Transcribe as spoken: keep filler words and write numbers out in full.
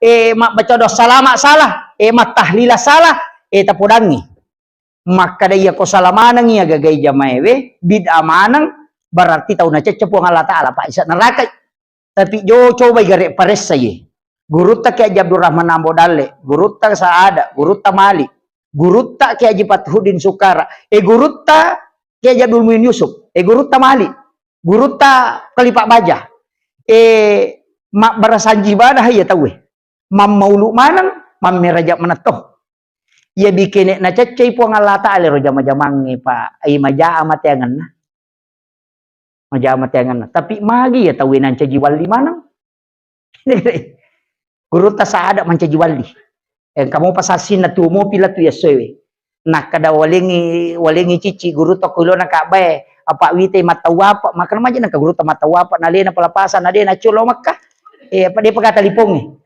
eh, mabbaca doa salama salah, eh, mattahlila salah, eh, tapodangngi. Makkada iya ko salah maneng iya gagai jamaewe, bid'ah maneng, berarti tau nacecce Puang Allah Ta'ala, Pak, isa nerakai. Tapi jo cobai gare paressa ye. Gurutta Kiai Haji Abdurrahman Ambo Dalle, gurutta Saada, gurutta Mali, gurutta Kiai Haji Fathuddin Sukara, eh, gurutta Kiai Haji Abdul Muin Yusuf, eh, gurutta Mali, gurutta Kalipak Baja, eh, mabbarasanji ibadah iya tauwe. Mammaulu maneng, mammeraja manetto. Iya bikene naceccei Puang Allah Ta'ala ro jama-jamangnge, Pak. Ai majaa mateangenna. Majaa mateangenna. Tapi magi ya tauwe nancaji walli maneng. Gurutta Saada mancaji walli. Eh, kamu pasassinna tuo mopi latu ya soewe. Nakkada walengi, walengi cici gurutta ko ilona kabbae. Apa wite mattawapa, makana maja naka gurutta mattawapa, nalena palapasan, nadena colo Makkah. Eh, apa dia pegata lipongi.